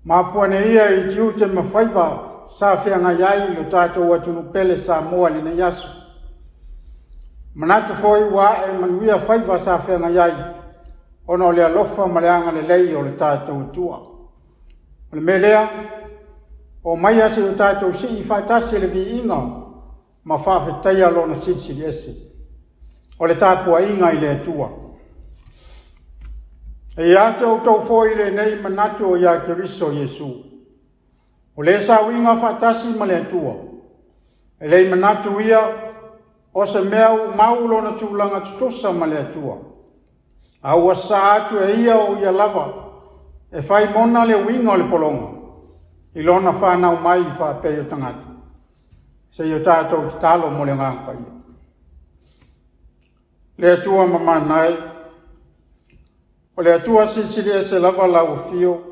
Ma ane ia i tiute ma faiva sa feagai ai lo tatou atunuu pele Samoa i lenei aso. Manatu foi ua ae manuia faiva sa feagai ai ona o le alofa ma le agalelei o le tatou Atua. O le mea lea, o maia se o tatou sii faatasi le viiga ma faafetaia lona silisili ese. O le tapuaiga i le Atua. E ia te outou foi lenei manatu o ia Keriso Iesu. O le sauiga faatasi ma le Atua. E lei manatu ia o se mea ua mau lona tulaga tutusa ma le Atua. A ua sa atu e ia o ia lava e fai mona le uiga o le pologa i lona whanau mai i whaapei o tangata. Se i o tātou tatalo mo le agaga paia. Le Atua mamana e, o le Atua silisili ese lava lau afio,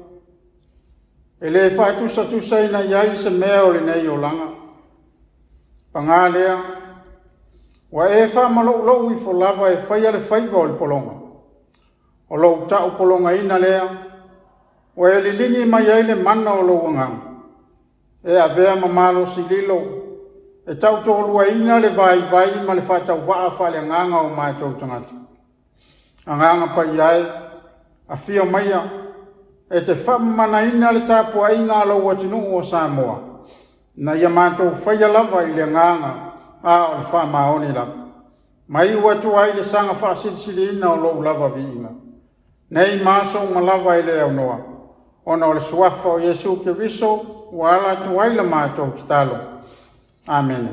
e le faatusatusaina i ai se mea o lenei olaga. Paga lea, ua e faamaloulou ifo lava e faia le faiva o le pologa. O lou taupologaina lea, ua e liligi mai ai le mana o lou agaga, e avea ma malosi lilo, e tautoluaina le vaivai ma le faatauvaa faaleagaga o matou tagata. Agaga paia e, afio maia, e te faamamanaina le tapuaiga a lou atunuu o Samoa, na ia matou faia lava i le agaga a o le faamaoni lava. Mai ua atu ai le saga faasilisiliina o lou lava viiga. Nei ma aso uma lava e le aunoa, ona o le suafa o Iesu Keriso ua ala atu ai la matou tatalo. Amene.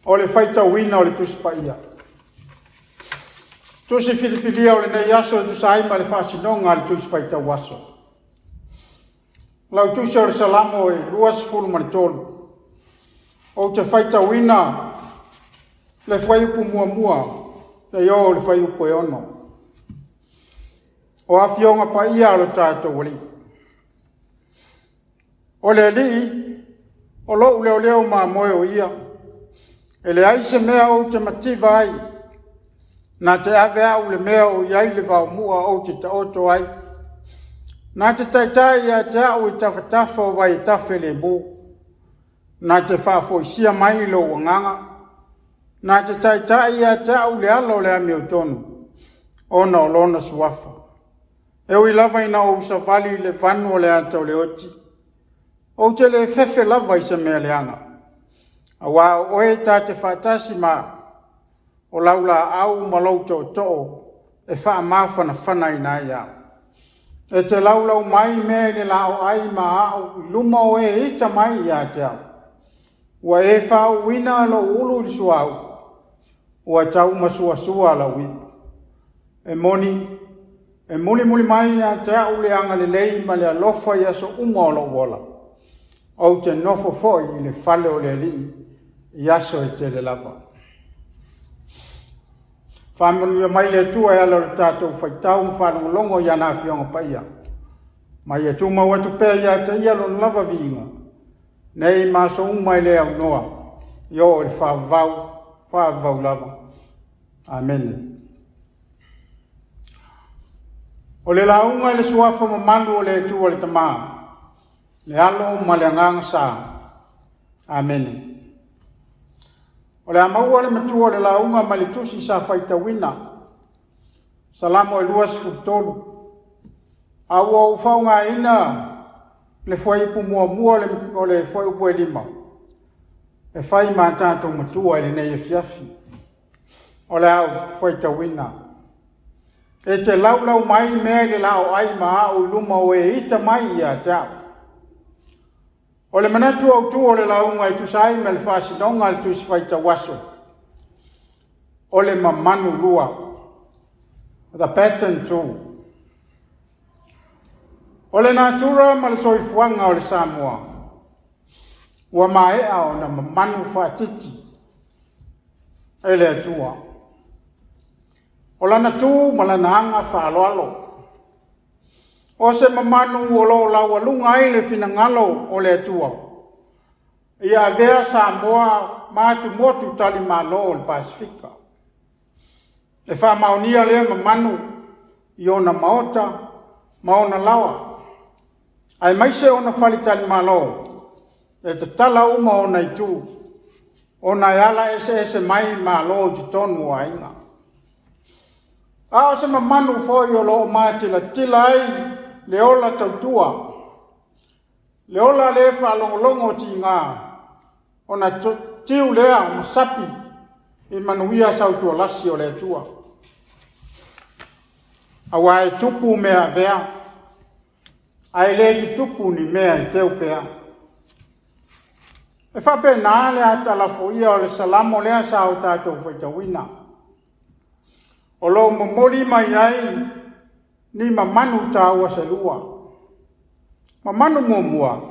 O le faitauina o le Tusi Paia. Tusi filifilia o lenei aso e tusa ai ma le faasinoga a le Tusi Faitau Aso. Lau tusi o le Salamo e 23. Ou te faitauina le fuaiupu muamua e oo i le fuaiupu e 6. O afioga paia a lo tatou Alii. O le Alii, o lou leoleo mamoe o ia, e leai se mea ou te mativa ai, na te ave au i le mea o i ai le vaomua ou te taoto ai. Na te taitai ia te au i tafatafa o vai e tafe lemu. Na te faafoisia mai lou agaga. Na te taitai ia te au i le ala o le amiotonu, ona o lona suafa. E ui lava ina ou savali i le vanu o le ata o le oti, ou te le fefe lava i se mea leaga. Auā o oe ta te faatasi ma au, o lau laau ma lou tootoo e faamafanafanaina ai au. E te laulau mai mea i le laoai ma au i luma o e ita mai ia te au. Ua e faauuina lou ulu i le suauu, ua taumasuasua lau ipu. E moni, e mulimuli mai ia te au le agalelei ma le alofa i aso uma o lou ola. Ou te nofo foi i le fale o le Alii i aso e tele lava. Faamanuia mai le Atua e ala o le tatou faitau ma faalogologo i ana afioga paia. Ma ia tumau atu pea ia te ia lona lava viiga. Nei ma aso uma e le aunoa, i oo i le faavavau, faavavau lava. Amene. O le lauga i le suafa mamalu o le Atua le Tama, le Alo ma le Agaga Sa. Amene. O le a maua le matua o le lauga mai le tusi sa faitauina. Salamo e 23. A ua ou faaaogaina le fuaiupu muamua o le fuaiupu e 5 e fai ma tatou matua i lenei afiafi. O le a ou faitauina. E te laulau mai mea i le laoai ma au i luma o e ita mai ia te au. O le manatu autu o le lauga e tusa ai ma le faasinoga a le Tusi Faitau Aso, o le mamanu lua, the pattern two. O le natura ma le soifuaga o le Samoa, ua maea ona mamanu faatiti e le Atua. O lana tu ma lana aga faaaloalo. O se mamanu o lo o laualuga ai le finagalo o le Atua, ia avea Samoa ma atumotu talimalo o le Pasefika. E faamaonia lea mamanu i ona maota ma ona laoa, aemaise ona faletalimalo e tatala uma ona itu, ona e ala eseese mai malo i totonu o aiga. A o se mamanu foi o lo o matilatila ai le ola tautua, le ola le faalogologo tiga, ona tiu lea ma sapi i manuia sautualasi o le Atua. Aua e tupu mea avea, ae le tutupu ni mea e teu pea. E faapena le atalafoia o le salamo lea sa o tatou faitauina. O lo o momoli mai ai ni mamanu taua se lua. Mamanu muamua,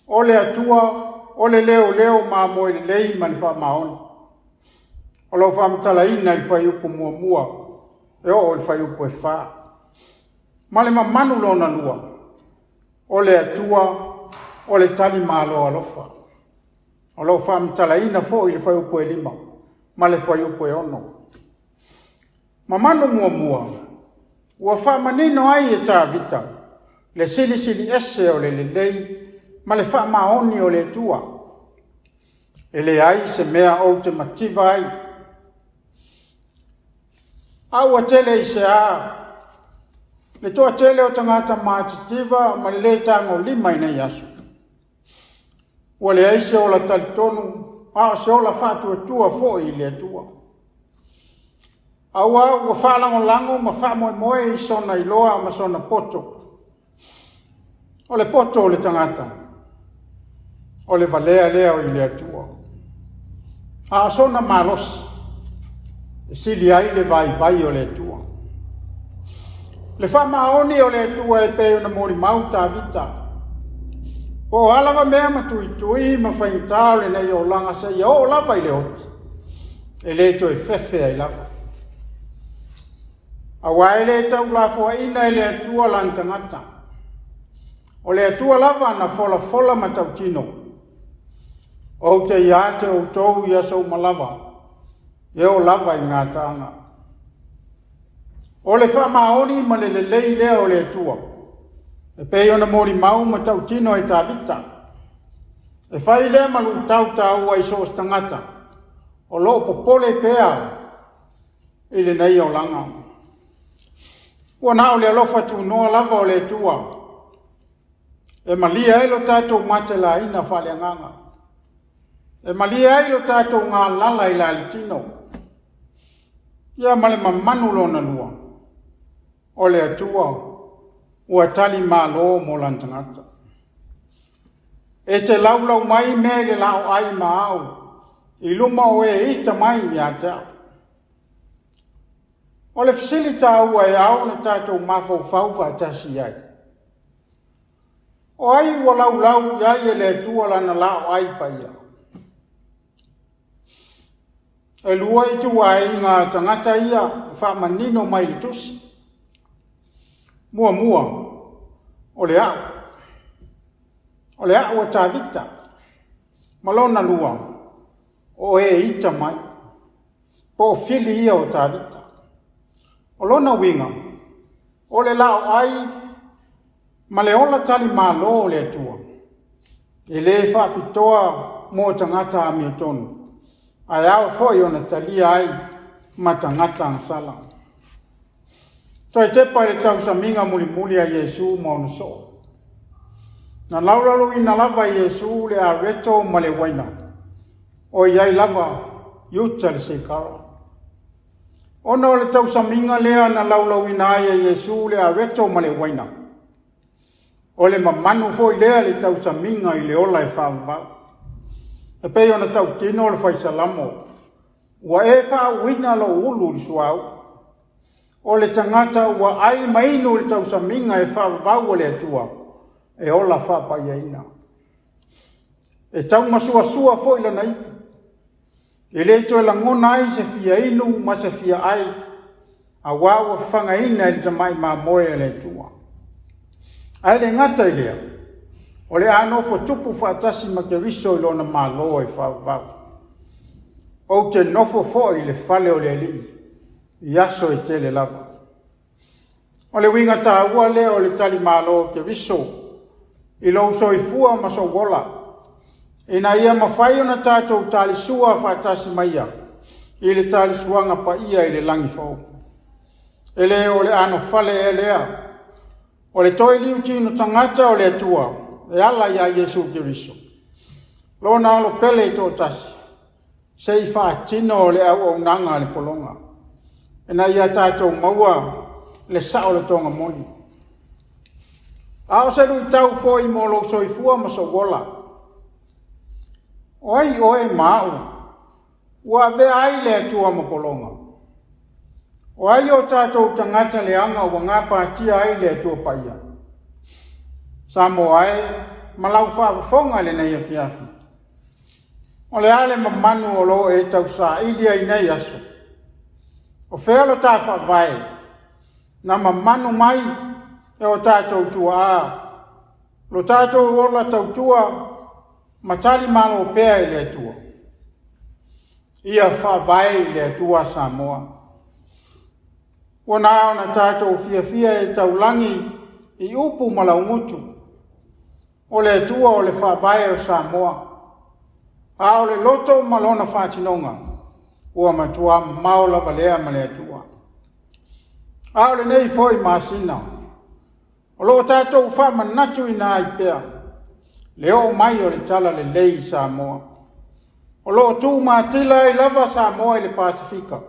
o le Atua o le leoleo mamoe lelei ma le faamaoni. O lo o faamatalaina i le fuaiupu 1 e oo i le fuaiupu 4. Ma le mamanu lona lua, o le Atua o le talimalo alofa. O lo o faamatalaina foi i le fuaiupu 5 ma le fuaiupu 6. Mamanu muamua, ua faamanino ai e Tavita le silisili ese o le lelei ma le faamaoni o le Atua. E leai se mea ou te mativa ai. A ua tele i se a le toatele o tagata matitiva ma le le tagolima i nei aso. Ua leai se ola talitonu, a o se ola faatuatua foi i le Atua. Aua ua faalagolago ma faamoemoe i sona iloa ma sona poto. O le poto o le tagata, o le valea lea i le Atua. A o sona malosi, e sili ai le vaivai o le Atua. Le faamaoni o le Atua e pei ona molimau Tavita. Po o a lava mea matuitui ma faigata o lenei olaga seia oo lava i le oti, e le toe fefe ai lava. Aua e le taulafoaiina e le Atua lana tagata. O le Atua lava na folafola ma tautino. Ou te ia te outou i aso uma lava, e oo lava i gataaga. O le faamaoni ma le lelei lea o le Atua, e pei ona molimau ma tautino e Tavita. E fai lea ma luitau taua i so o se tagata, o lo o popole pea i lenei olaga. Ua na o le alofa tunoa lava o le Atua, e malie ai lo tatou matelaina faaleagaga, e malie ai lo tatou galala i le tino, ia ma le mamanu lona lua, o le Atua ua tali malo mo lana tagata. E te laulau mai mea i le laoai ma au, i luma o e ita mai ia te au. O le fesili taua e ao ona tatou mafaufau faatasi ai. O ai ua laulau i ai e le Atua lana laoai paia? E lua ituaiga tagata ia faamanino mai le tusi. Muamua, o le au. O le au a Tavita. Ma lona lua, o e ita mai. Po o fili ia o Tavita. O lona uiga, o le laoai ma le ola talimalo o le Atua. E le faapitoa mo tagata amiotonu, ae ao foi ona talia ai ma tagata agasala. Toe tepa i le tausamiga mulimuli a Iesu ma ona soo. Na laulauina lava e Iesu le areto ma le uaina, o i ai lava Iuta le Seikara. Ona o le tausamiga lea na laulauina ai e Iesu le areto ma le uaina, o le mamanu foi lea le tausamiga i le ola e faavavau. E pei ona tautino le fai Salamo, ua e faauuina lou ulu i le suauu. O le tagata ua ai ma inu le tausamiga e faavavau a le Atua, e ola faapaiaina. E taumasuasua foi lana ipu. E le toe lagona ai se fia inu ma se fia ai, aua ua fafagaina i le tamai mamoe a le Atua. Ae le gata i lea, o le a nofo tupu faatasi ma Keriso i lona malo e faavavau. Ou te nofo foi i le fale o le Alii, i aso e tele lava. O le uiga taua lea o le talimalo o Keriso i lou soifua ma sou ola, ina ia mafai ona tatou talisua faatasi ma ia i le talisuaga paia i le lagi fou. E le o le anofale ea lea, o le toe liutino tagata o le Atua e ala ia Iesu Keriso, lona alo pele e toatasi, se i faatino le auaunaga a le pologa, ina ia tatou maua le saolotoga moni. A o se luitau foi mo lou soifua ma sou ola. O ai oe ma au ua avea ai le Atua ma pologa? O ai o tatou tagata leaga ua gapatia ai le Atua Paia? Samoa e, ma lau faafofoga i lenei afiafi, o le a le mamanu o lo o e tausaili ai nei aso? O fea lo ta faavae na mamanu mai e o tatou tuaa, lo tatou ola tautua ma talimalo pea i le Atua? Ia faavae i le Atua Samoa. Ua na ona tatou fiafia e taulagi i upu ma laugutu, o le Atua o le faavae o Samoa, a o le loto ma lona faatinoga, ua matua mamao lava lea ma le Atua. A o lenei foi masina, o lo o tatou faamanatuina ai pea le oo mai o le talalelei i Samoa. O lo o tumatila ai lava Samoa i le Pasefika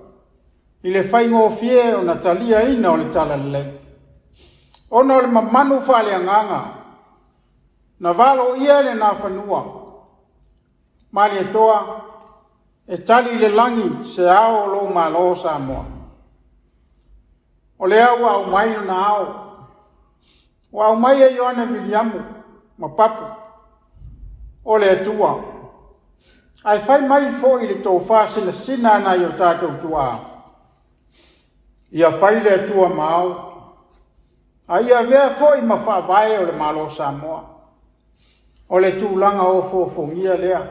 i le faigofie ona taliaina o le talalelei, ona o le mamanu faaleagaga na valoia le Nafanua Malietoa e tali i le lagi se ao o lou Malo Samoa. O lea ua aumai lona ao, ua aumai e Ioane Viliamu ma Papu o le Atua, ae fai mai foi le tofa sinasina a nai o tatou tuaa, ia fai le Atua ma ao, a ia avea foi ma faavae o le Malo o Samoa. O le tulaga ofoofogia lea,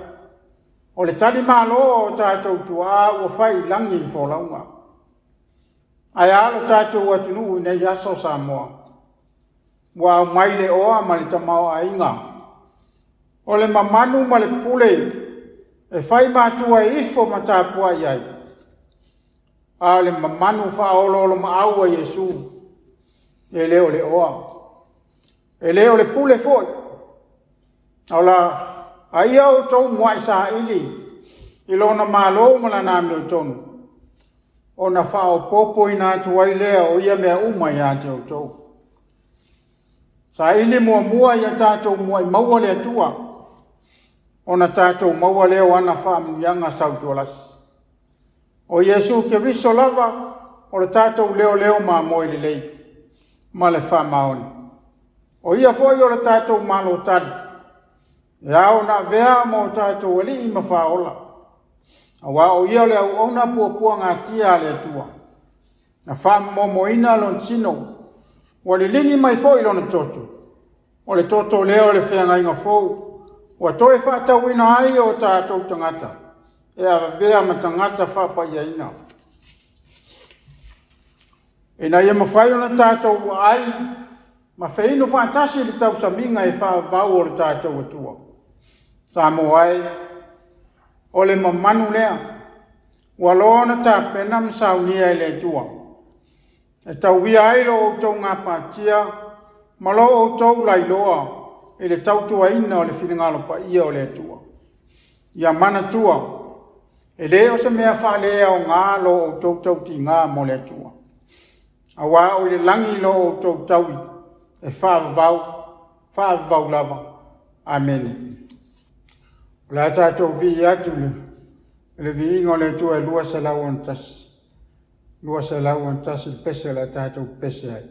o le talimalo o tatou tuaa ua fai i lagi le folauga. Ae a lo tatou atunuu i nei aso Samoa? Ua aumai le oa ma le tamaoaiga, o le mamanu ma le pule e fai matua e ifo ma tapuai ai, a o le mamanu faaoloolomaau a Iesu, e le o le oa, e le o le pule foi, a ia outou muai saili i lona malo ma lana amiotonu, ona faaopoopoina atu ai lea o ia mea uma ia te outou. Saili muamua ia tatou muai maua le Atua, ona tatou maua lea o ana faamanuiaga sautualasi. O Iesu Keriso lava o le tatou leoleo mamoe lelei ma le faamaoni. O ia foi o le tatou malo tali, e ao ona avea ma o tatou alii ma faaola, aua o ia o le auauna puapuagatia a le Atua, na faamomoina lona tino, ua liligi mai foi lona toto, o le toto lea o le feagaiga fou, ua toe faatauina ai o tatou tagata, e avea ma tagata faapaiaina. Ina ia mafai ona tatou aai ma feinu faatasi i le tausamiga e faavavau o le tatou Atua. Samoa e, o le mamanu lea, ua loa ona tapena ma saunia e le Atua, e tauia ai lo outou gapatia ma lo outou lailoa i le tautuaina o le finagalo paia o le Atua. Ia manatua, e le o se mea faaleaoga lo outou tautiga mo le Atua, aua o i le lagi lo outou taui e faavavau, faavavau lava. Amene. O le a tatou vii atu i le viiga o le Atua e 261. 261 le pese o le a tatou pese ai.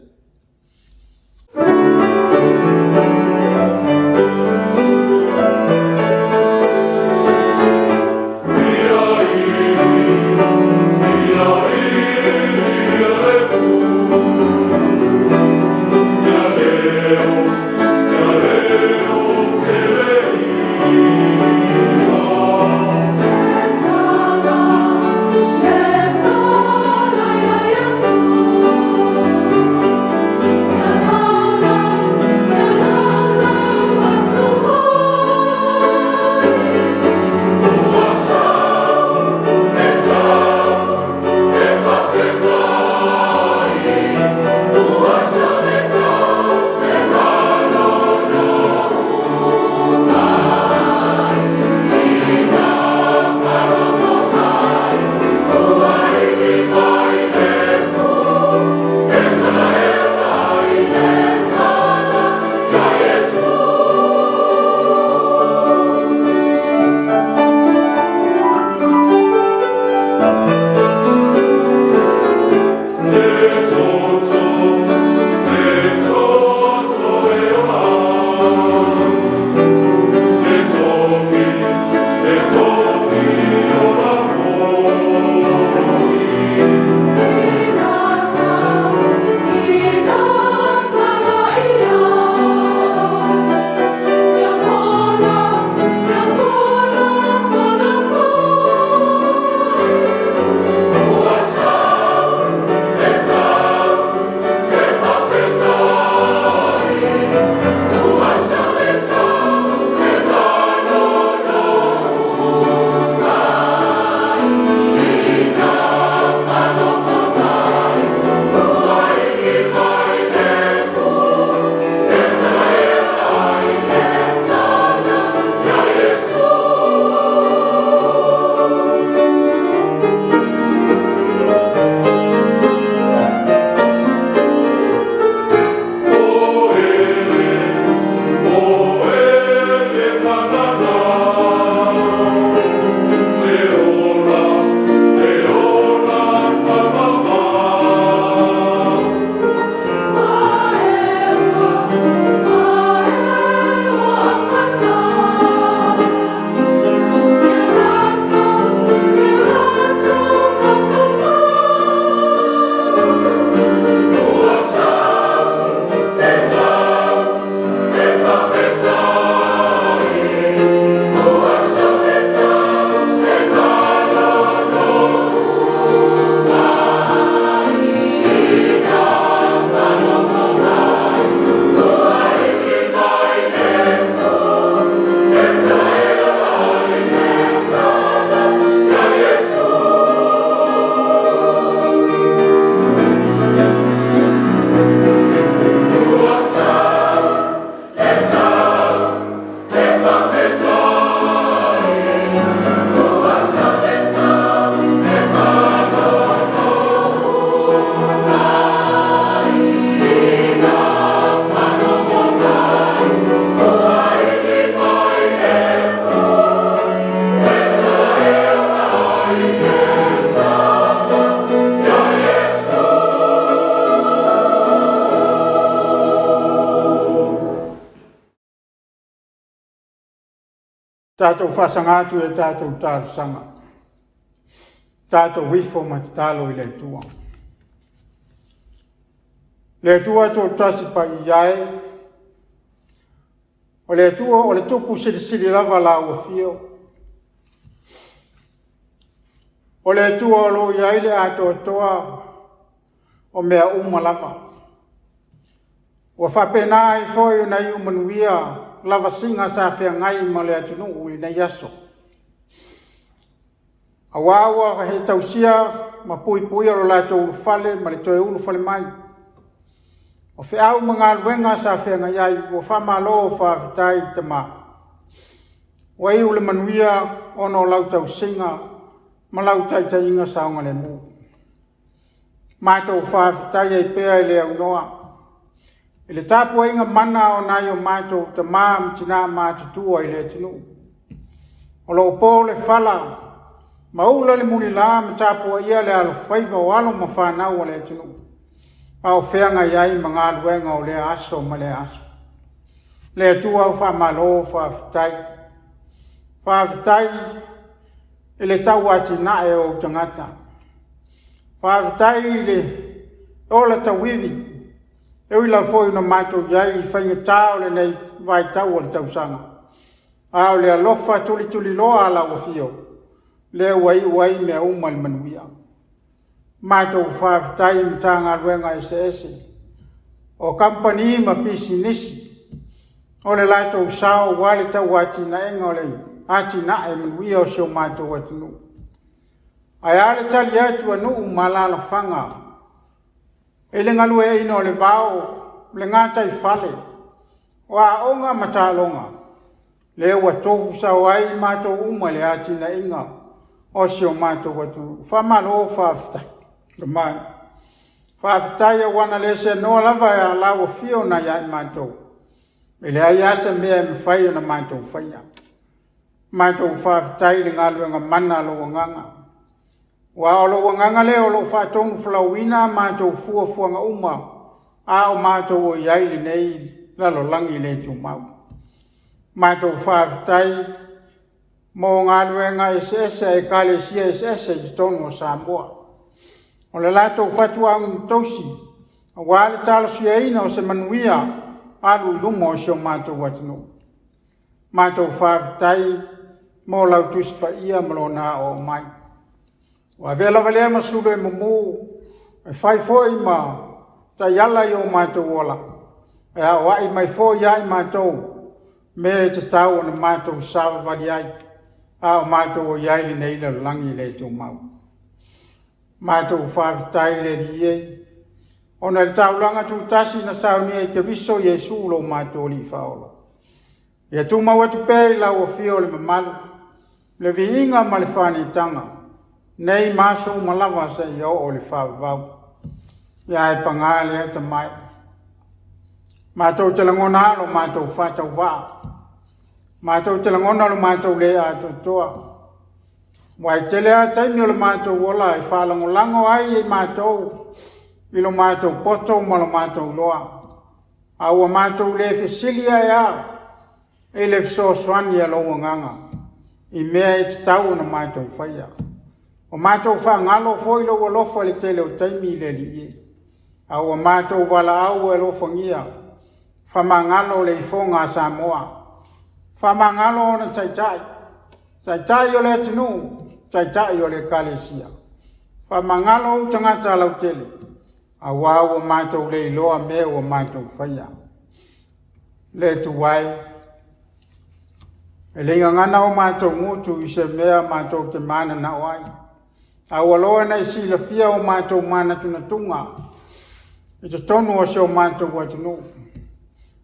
Tatou faasaga atu i a tatou talosaga. Tatou ifo ma tatalo i le Atua. Le Atua Toatasi Paia e, o le Atua o le Tupu Silisili lava lau Afio. O le Atua o lo o i ai le atoatoa o mea uma lava. Ua faapena ai foi ona iu manuia lavasiga sa feagai ma le atunuu i lenei aso. Aua ua he tausia ma puipuia lo latou ulufale ma le toe ulufale mai. O feau ma galuega sa feagai ai, ua faamalo faafetai Tama. Ua iu le manuia ona o lau tausiga ma lau taitaiga saogalemu. Matou faafetai ai pea i le aunoa i le tapuaiga mana o nai o matou tama ma tina matutua i le atunuu. O lo o po le fala ma ula le mulila ma tapuaia le alofaiva o alo ma fanau a le atunuu, a o feagai ai ma galuega o lea aso ma lea aso. Le Atua ua faamalo faafetai. Faafetai i le tauatinae o ou tagata. Faafetai i le ola tauivi, e ui lava foi ina matou i ai i faigata o lenei vaitau o le tausaga, a o le alofa tulituliloa a lau Afio, lea ua iu ai mea uma i le manuia. Matou faafetai i Matagaluega eseese, o kamupani ma pisinisi, o le latou sao aua le tauatinaega o le atinae manuia o si o matou atunuu. Ae a le tali atu a nuu ma alaalafaga i le galueaiina o le vao, le gataifale, o aoga ma taaloga, lea ua tofu sao ai matou uma i le atinaeina o si o matou atunuu. Faamalo faafetai. Faafetai aua na le seanoa lava e a lau afio na ia i matou. E leai lava se mea e mafai ona matou faia. Matou faafetai i le galuega mana a lou agaga. Aua o lou agaga lea o lo o faatonufolauina a matou fuafuaga uma, a o matou o i ai i lenei lalolagi le tumau. Matou faafetai mo galuega eseese a Ekalesia eseese i totonu o Samoa. O le latou fatuaiga tausi, aua le talosiaina o se manuia alu i luma o si o matou atunuu. Matou faafetai mo lau Tusi Paia ma lona aoao mai. Ua avea lava lea ma sulu e mumu, e fai foi ma taiala i o matou ola, e aoai mai foi ia i matou mea e tatau ona matou savavali ai, a o matou o i ai i lenei lalolagi le tumau. Matou faafetai i le Alii e, ona i le taulaga tutasi na saunia i Keriso Iesu lo matou Alii Faaola. Ia tumau atu pea i lau afio le mamalu, le viiga ma le faanitaga, nei ma aso uma lava seia oo i le faavavau. Ia ae paga lea Tama e, matou te lagona lo matou faatauvaa, matou te lagona lo matou le atoatoa, aua e tele lava taimi o le matou ola e faalagolago ai i matou i lo matou poto ma lo matou iloa, a ua matou le fesili ae a i le fesoasoani a lou agaga i mea e tatau ona matou faia. Ua matou faagalo foi lou alofa i le tele o taimi i le Alii e, a ua matou valaau e alofagia, faamagalo le ifoga a Samoa, faamagalo ona taitai, taitai o le atunuu, taitai o le Ekalesia, faamagalo ou tagata lautele, aua ua matou le iloa mea ua matou faia. Le Atua e, e le gagana o matou gutu i se mea matou te mananao ai, a ua loa ona e silafia o matou manatunatuga i totonu o si o matou atunuu.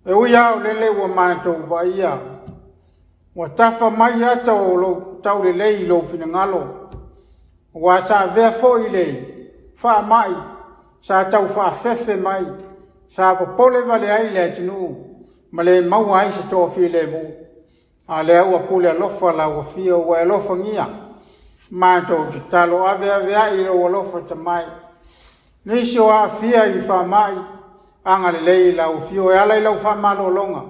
E ui lava o lele ua matou vaaia, ua tafa mai ata o lou taulelei i lou finagalo, aua sa avea foi le faamai sa tau faafefe mai, sa popole vale ai le atunuu ma le maua ai se toafilemu. A lea ua pule alofa lau afio ua e alofagia matou tatalo aveaveai i lou alofa tamai. Nisi o aafia i faamai, agalelei i lau afio e ala i lau faamalologa,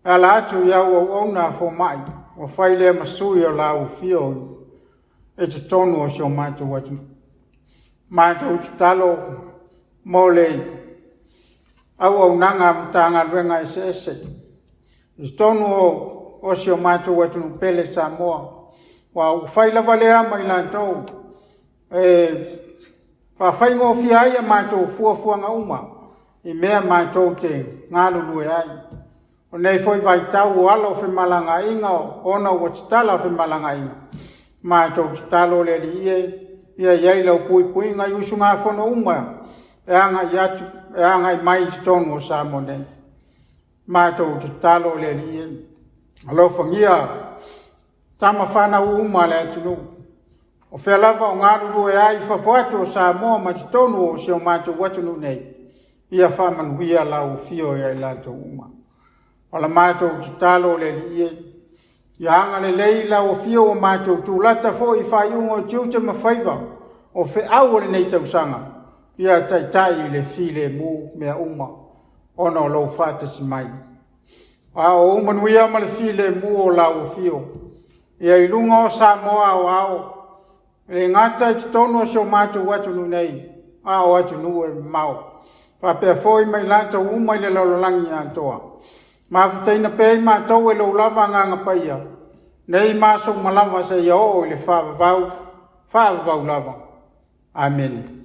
e ala atu i au auauna a fomai, Ua fai lea ma sui o lau afio i totonu o si o matou atunuu. Matou tatalo mo le auaunaga a Matagaluega eseese i totonu o si o matou atunuu pele Samoa, aua ua fai lava lea ma i latou e faafaigofie ai a matou fuafuaga uma i mea matou te galulue ai. O lenei foi vaitau o ala o femalagaaiga ona ua tatala femalagaaiga, matou tatalo le Alii e, ia i ai lau puipuiga i usugafono uma e agai atu e agai mai i totonu o Samoa nei. Matou tatalo le Alii e, alofagia tama fanau uma a le atunuu, o fea lava o galulue ai i fafo atu o Samoa ma totonu o si o matou atunuu nei, ia faamanuia lau afio ia i latou uma. O la matou tatalo le Alii e, ia agalelei lau afio ua matou tulata foi i faaiuga o tiute ma faiva o feau o lenei tausaga, ia taitai i le filemu mea uma ona o lou faatasi mai. A o ou manuia ma le filemu o lau afio, ia i luga o Samoa aoao, e le gata i totonu o si o matou atunuu nei, a o atunuu e mamao, faapea foi ma i latou uma i le lalolagi atoa. Mafutaina pea i matou e lou lava Agaga Paia, nei ma aso uma lava seia oo i le faavavau, faavavau lava. Amene.